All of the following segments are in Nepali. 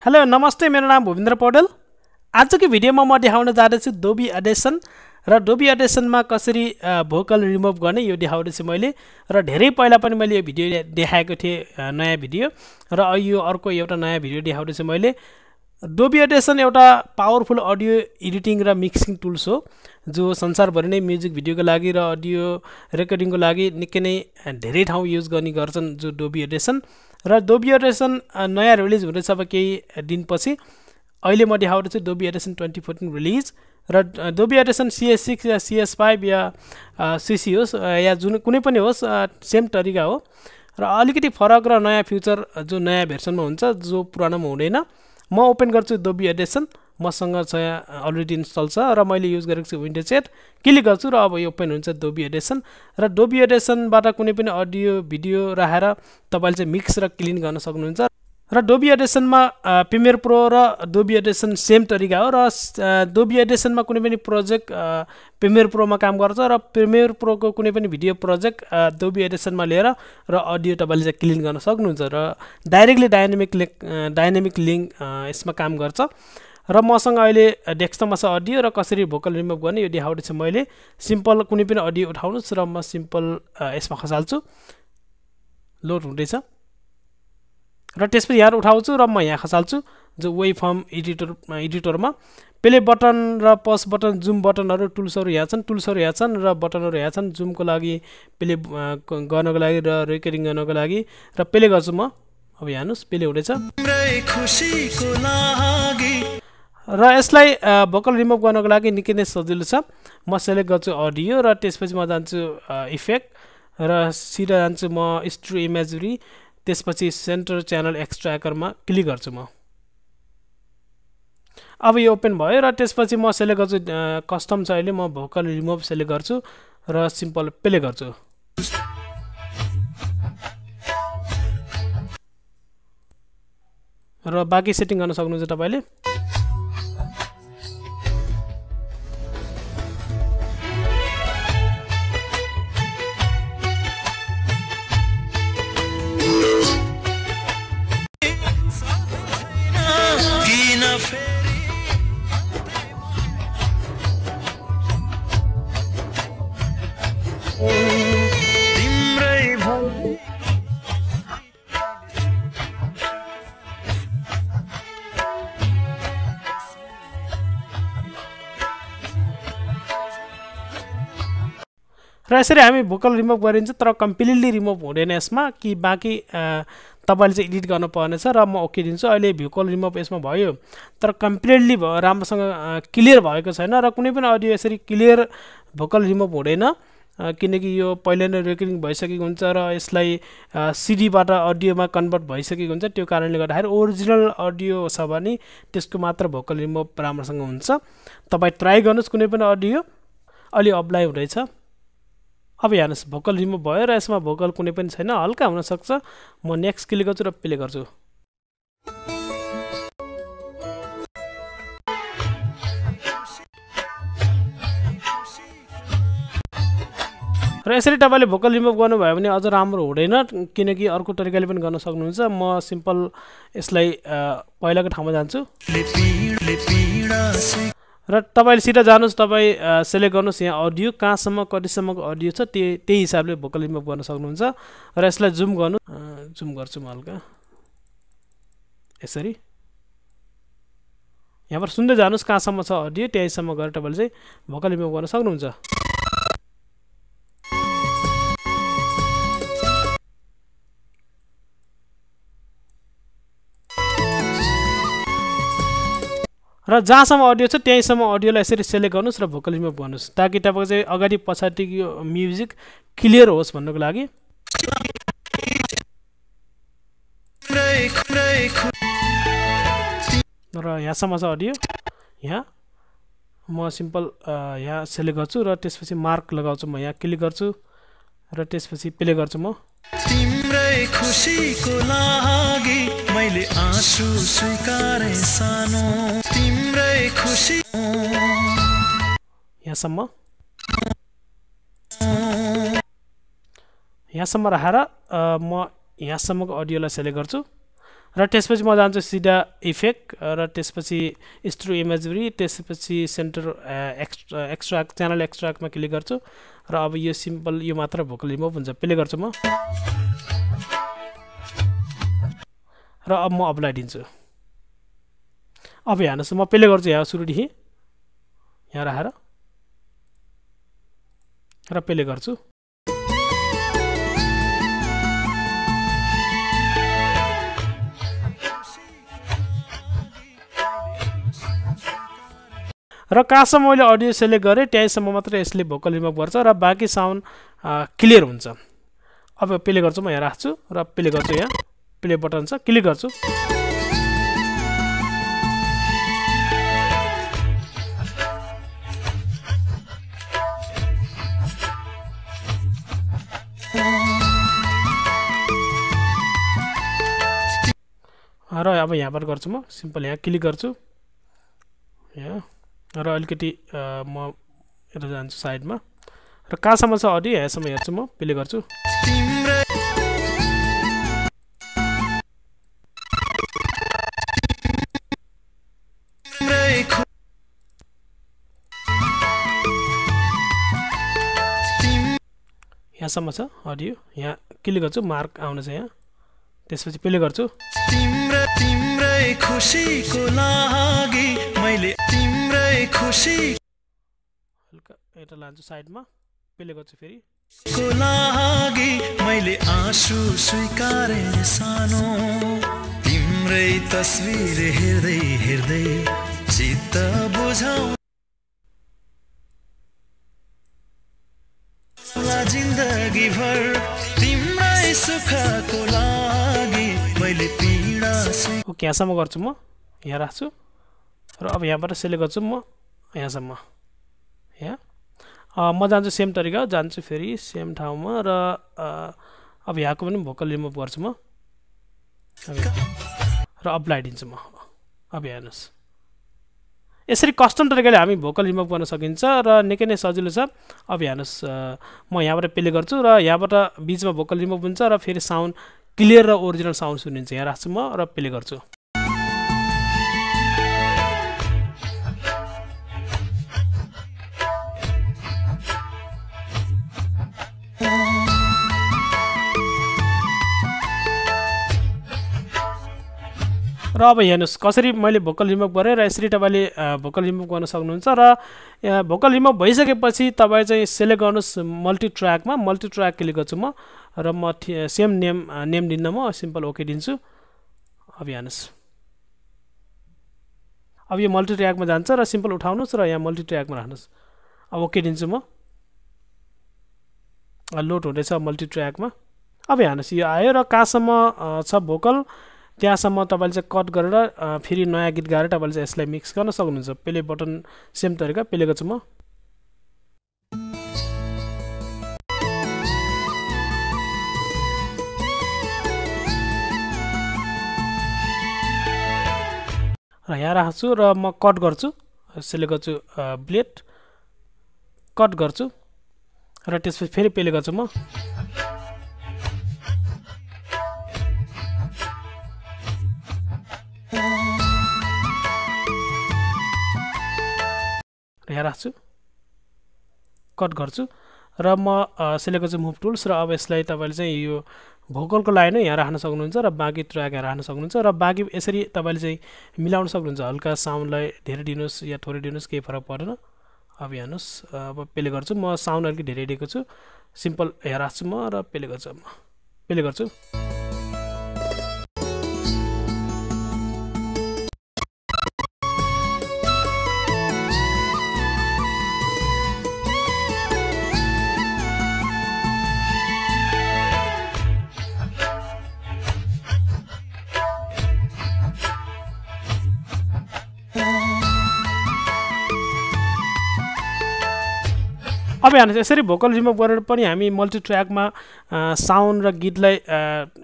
हेलो नमस्ते, मेरो नाम भूपेन्द्र पौडेल। आजको भिडियोमा म देखाउन जाँदैछु डोबी एडिसन र डोबी एडिसनमा कसरी भोकल रिमुभ गर्ने यो देखाउँदैछु मैले। र धेरै पहिला पनि मैले यो भिडियो देखाएको थिएँ, नयाँ भिडियो, र यो अर्को एउटा नयाँ भिडियो देखाउँदैछु मैले। डोबी एडिसन एउटा पावरफुल अडियो एडिटिङ र मिक्सिङ टुल्स हो जो संसारभरि नै म्युजिक भिडियोको लागि र अडियो रेकर्डिङको लागि निकै नै धेरै ठाउँ युज गर्ने गर्छन् जो डोबी एडिसन। र डोबी एडिसन नयाँ रिलिज हुँदैछ अब केही दिनपछि। अहिले म देखाउँदैछु डोबी एडिसन 2014 रिलिज। र डोबी एडिसन CS6 या CS5 या CC होस् या जुन कुनै पनि होस्, सेम तरिका हो। र अलिकति फरक र नयाँ फ्युचर जो नयाँ भेर्सनमा हुन्छ जो पुरानोमा हुँदैन। म ओपन गर्छु डोबी एडिसन, मसँग छ अलरेडी इन्स्टल छ र मैले युज गरेको छु विन्डोज 8। क्लिक गर्छु र अब यो ओपन हुन्छ डोबी एडिसन। र डोबी एडिसनबाट कुनै पनि अडियो भिडियो राखेर तपाईले चाहिँ मिक्स र क्लिन गर्न सक्नुहुन्छ। र डोबी एडिसनमा प्रिमियर प्रो र डोबी एडिसन सेम तरिका हो। र डोबी एडिसनमा कुनै पनि प्रोजेक्ट प्रिमियर प्रोमा काम गर्छ र प्रिमियर प्रोको कुनै पनि भिडियो प्रोजेक्ट डोबी एडिसनमा लिएर र अडियो तपाईले चाहिँ क्लिन गर्न सक्नुहुन्छ र डाइरेक्टली डाइनामिक लिङ्क यसमा काम गर्छ। र मसँग अहिले डेस्कटपमा छ अडियो र कसरी भोकल रिमुभ गर्ने यो देखाउँदैछु मैले। सिम्पल कुनै पनि अडियो उठाउनुस् र म सिम्पल यसमा खसाल्छु, लोड हुँदैछ। र त्यसपछि यहाँ उठाउँछु र म यहाँ खसाल्छु जो वेभ फर्म एडिटरमा। प्ले बटन र पज बटन, जुम बटनहरू, टुल्सहरू यहाँ छन्, र बटनहरू यहाँ छन् जुमको लागि, प्ले गर्नको लागि र रेकर्डिङ गर्नको लागि। र प्ले गर्छु म, अब यहाँ हेर्नुहोस् प्ले हुँदैछ। र यसलाई भोकल रिमुभ गर्नको लागि निकै नै सजिलो छ। म सेलेक्ट गर्छु अडियो र त्यसपछि म जान्छु इफेक्ट र सिधा जान्छु म स्टुडियो इमेजरी, त्यसपछि सेन्टर च्यानल एक्सट्र्याकरमा क्लिक गर्छु म। अब यो ओपन भयो र त्यसपछि म सेलेक्ट गर्छु कस्टम छ अहिले, म भोकल रिमुभ सेलेक्ट गर्छु र सिम्पल प्ले गर्छु। र बाँकी सेटिङ गर्न सक्नुहुन्छ तपाईले। र यसरी हामी भोकल रिमुभ गरिन्छ, तर कम्प्लिटली रिमुभ हुँदैन यसमा कि बाँकी तपाईले चाहिँ एडिट गर्नु पर्नेछ। र म ओके दिन्छु। अहिले भोकल रिमुभ यसमा भयो, तर कम्प्लिटली राम्रोसँग क्लियर भएको छैन। र कुनै पनि अडियो यसरी क्लियर भोकल रिमुभ हुँदैन किनकि यो पहिला नै रेकर्डिङ भइसकेको हुन्छ र यसलाई सिडीबाट अडियोमा कन्भर्ट भइसकेको हुन्छ। त्यो कारणले गर्दाखेरि ओरिजिनल अडियो छ भने त्यसको मात्र भोकल रिमुभ राम्रोसँग हुन्छ। तपाई ट्राई गर्नुस् कुनै पनि अडियो। अलि अप्लाई हुँदैछ। अब हेर्नुहोस् भोकल रिमुभ भयो र यसमा भोकल कुनै पनि छैन, हल्का हुन सक्छ। म नेक्स्ट क्लिक गर्छु र प्ले गर्छु। र यसरी तपाईले भोकल रिमुभ गर्नुभयो भने अझ राम्रो हुँदैन किनकि अर्को तरिकाले पनि गर्न सक्नुहुन्छ। म सिम्पल यसलाई पहिलाको ठाउँमा जान्छु र तपाईले सिधा जानुस्, तपाई सेलेक्ट गर्नुस् यहाँ अडियो कहाँसम्म कतिसम्मको अडियो छ त्यही हिसाबले भोकल रिमुभ गर्न सक्नुहुन्छ। र यसलाई जुम गर्नु, जुम गर्छु म हल्का यसरी। यहाँबाट सुन्दै जानुस् कहाँसम्म छ अडियो, त्यहीसम्म गरेर तपाईले चाहिँ भोकल रिमुभ गर्न सक्नुहुन्छ। र जहाँसम्म अडियो छ त्यहीसम्म अडियोलाई यसरी सेलेक्ट गर्नुस् र भोकल रिमुभ गर्नुस् ताकि तपाईको चाहिँ अगाडि पछाडिको म्युजिक क्लियर होस् भन्नको लागि। र यहाँसम्म छ अडियो। यहाँ म सिम्पल यहाँ सेलेक्ट गर्छु र त्यसपछि मार्क लगाउँछु, म यहाँ क्लिक गर्छु र त्यसपछि प्ले गर्छु म। तिम्रै खुशीको लागि मैले आँसु स्वीकारे सानो, तिम्रै खुशी यहाँसम्म यहाँसम्म राखेर म यहाँसम्मको अडियोलाई सेलेक्ट गर्छु र त्यसपछि म जान्छु सिधा इफेक्ट र त्यसपछि स्ट्रु इमेजरी त्यसपछि सेन्टर एक्स्ट्राक्ट च्यानल एक्स्ट्राक्टमा क्लिक गर्छु र अब यो सिम्पल यो मात्र भोकल रिमुभ हुन्छ प्ले गर्छु म र अब म अप्लाई दिन्छु अब हेर्नुस् म प्ले गर्छु यहाँ सुरुदेखि यहाँ राखेर र प्ले गर्छु र कहाँसम्म मैले अडियो सेलेक्ट गरेँ त्यहीसम्म मात्र यसले भोकल रिमुभ गर्छ र बाँकी साउन्ड क्लियर हुन्छ अब प्ले गर्छु म यहाँ राख्छु र प्ले गर्छु यहाँ प्ले बटन छ क्लिक गर्छु र अब यहाँबाट गर्छु म सिम्पल यहाँ क्लिक गर्छु यहाँ र अलिकति म यता जान्छु साइडमा र कहाँसम्म छ अडियो यहाँसम्म हेर्छु म प्ले गर्छु यहाँसम्म छ अडियो यहाँ क्लिक गर्छु मार्क आउन छ यहाँ त्यसपछि प्ले गर्छु तिम्रै खुसीको लागि मैले तिम्रै खुसी हल्का यता लान्छु साइडमा प्ले गर्छु फेरि को लागि मैले आँसु स्वीकारे सानो तिम्रै तस्बिर हेर्दै हेर्दै चित्त बुझाउ जिन्दगी भर तिम्रै सुखको लागि मैले पीडा ओके यहाँसम्म गर्छु म यहाँ राख्छु र अब यहाँबाट सेलेक्ट गर्छु म यहाँसम्म यहाँ म जान्छु सेम तरिका जान्छु फेरि सेम ठाउँमा र अब यहाँको पनि भोकल रिमुभ गर्छु म र अप्लाई दिन्छु म अब हेर्नुहोस् यसरी कस्टम तरिकाले हामी भोकल रिमुभ गर्न सकिन्छ र निकै नै सजिलो छ अब हेर्नुहोस् म यहाँबाट प्ले गर्छु र यहाँबाट बिचमा भोकल रिमुभ हुन्छ र फेरि साउन्ड क्लियर र ओरिजिनल साउन्ड सुनिन्छ यहाँ राख्छु म र प्ले गर्छु र अब हेर्नुहोस् कसरी मैले भोकल रिमुभ गरेँ र यसरी तपाईँले भोकल रिमुभ गर्न सक्नुहुन्छ र भोकल रिमुभ भइसकेपछि तपाईँ चाहिँ सेलेक्ट गर्नुहोस् मल्टी ट्र्याक क्लिक गर्छु म र म सेम नेम दिन्न म सिम्पल ओके दिन्छु अब हेर्नुहोस् अब यो मल्टी ट्र्याकमा जान्छ र सिम्पल उठाउनुहोस् र यहाँ मल्टी ट्र्याकमा राख्नुहोस् अब ओके दिन्छु म लोड हुँदैछ मल्टी ट्र्याकमा अब हेर्नुहोस् यो आयो र कहाँसम्म छ भोकल त्यहाँसम्म तपाईँले चाहिँ कट गरेर फेरि नयाँ गीत गाएर तपाईँले चाहिँ यसलाई मिक्स गर्न सक्नुहुन्छ प्ले बटन सेम तरिका प्ले गर्छु म र यहाँ राख्छु र म कट गर्छु सेलेक्ट गर्छु ब्लेड कट गर्छु र त्यसपछि फेरि प्ले गर्छु म यहाँ राख्छु कट गर्छु र म सेलेक्ट गर्छु मुभ टुल्स र अब यसलाई तपाईँले चाहिँ यो भोकलको लाइन यहाँ राख्न सक्नुहुन्छ र बाँकी ट्र्याक यहाँ राख्न सक्नुहुन्छ र बाँकी यसरी तपाईँले चाहिँ मिलाउन सक्नुहुन्छ हल्का साउन्डलाई धेरै दिनुहोस् या थोरै दिनुहोस् केही फरक पर्दैन अब हेर्नुहोस् अब प्ले गर्छु म साउन्ड अलिकति धेरै दिएको छु सिम्पल यहाँ राख्छु म र प्ले गर्छु म प्ले गर्छु अब हेर्नुहोस् यसरी भोकल रिमुभ गरेर पनि हामी मल्टी ट्र्याकमा साउन्ड र गीतलाई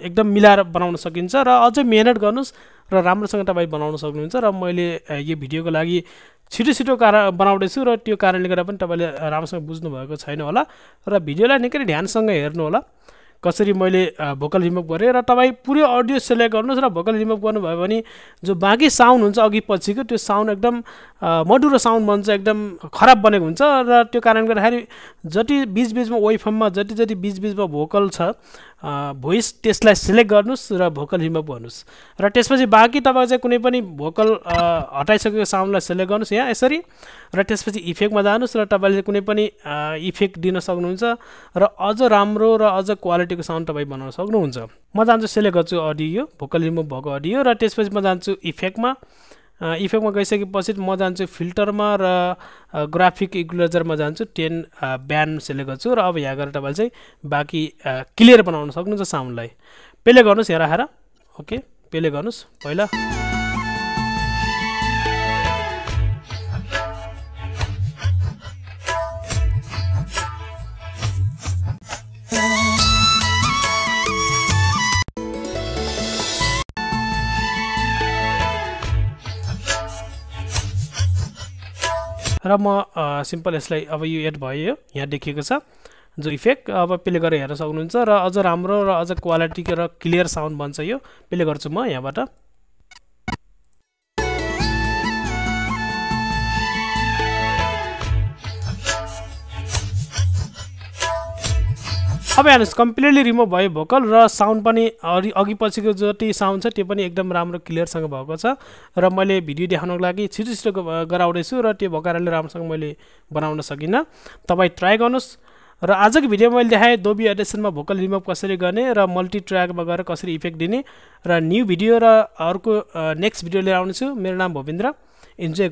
एकदम मिलाएर बनाउन सकिन्छ र अझै मेहनत गर्नुहोस् र राम्रोसँग तपाईँ बनाउन सक्नुहुन्छ र मैले यो भिडियोको लागि छिटो बनाउँदैछु र त्यो कारणले गर्दा पनि तपाईँले राम्रोसँग बुझ्नुभएको छैन होला र भिडियोलाई निकै ध्यानसँग हेर्नु होला कसरी मैले भोकल रिमुभ गरेँ र तपाईँ पुरै अडियो सेलेक्ट गर्नुहोस् र भोकल रिमुभ गर्नुभयो भने जो बाँकी साउन्ड हुन्छ अघि पछिको त्यो साउन्ड एकदम मधुरो साउन्ड बन्छ, एकदम खराब बनेको हुन्छ र त्यो कारणले गर्दाखेरि जति बीचबीचमा वेभफर्ममा जति बीचबीचमा भोकल छ भोइस त्यसलाई सिलेक्ट गर्नुहोस् र भोकल रिमुभ गर्नुहोस् र त्यसपछि बाँकी तपाईँ चाहिँ कुनै पनि भोकल हटाइसकेको साउन्डलाई सिलेक्ट गर्नुहोस् यहाँ यसरी र त्यसपछि इफेक्टमा जानुहोस् र तपाईँले कुनै पनि इफेक्ट दिन सक्नुहुन्छ र अझ राम्रो र अझ क्वालिटीको साउन्ड तपाईँ बनाउन सक्नुहुन्छ। म जान्छु सिलेक्ट गर्छु अडियो, भोकल रिमुभ भएको अडियो र त्यसपछि म जान्छु इफेक्टमा गइसकेपछि म जान्छु फिल्टरमा र ग्राफिक इक्वलाइजरमा जान्छु 10 ब्यान्ड सिलेक्ट गर्छु र अब यहाँ गएर तपाईँले चाहिँ बाँकी क्लियर बनाउन सक्नुहुन्छ साउन्डलाई। प्ले गर्नुहोस् यहाँ राखेर, ओके प्ले गर्नुहोस् पहिला। र म सिम्पल यसलाई अब यो एड भयो, यहाँ देखिएको छ जो इफेक्ट। अब प्ले गरेर हेर्न सक्नुहुन्छ र अझ राम्रो र अझ क्वालिटीको र क्लियर साउन्ड बन्छ यो। प्ले गर्छु म यहाँबाट। अब हेर्नुहोस् कम्प्लिटली रिमुभ भयो भोकल र साउन्ड पनि अघि पछिको जति साउन्ड छ त्यो पनि एकदम राम्रो क्लियरसँग भएको छ र मैले भिडियो देखाउनको लागि छिटो गराउँदैछु र त्यो भएको कारणले राम्रोसँग मैले बनाउन सकिनँ। तपाईँ ट्राई गर्नुहोस् र आजको भिडियो मैले देखाएँ डोबी एडिसनमा भोकल रिमुभ कसरी गर्ने र मल्टी ट्र्याकमा गएर कसरी इफेक्ट दिने र न्यू भिडियो र अर्को नेक्स्ट भिडियो लिएर आउनेछु। मेरो नाम भूपेन्द्र, इन्जोय।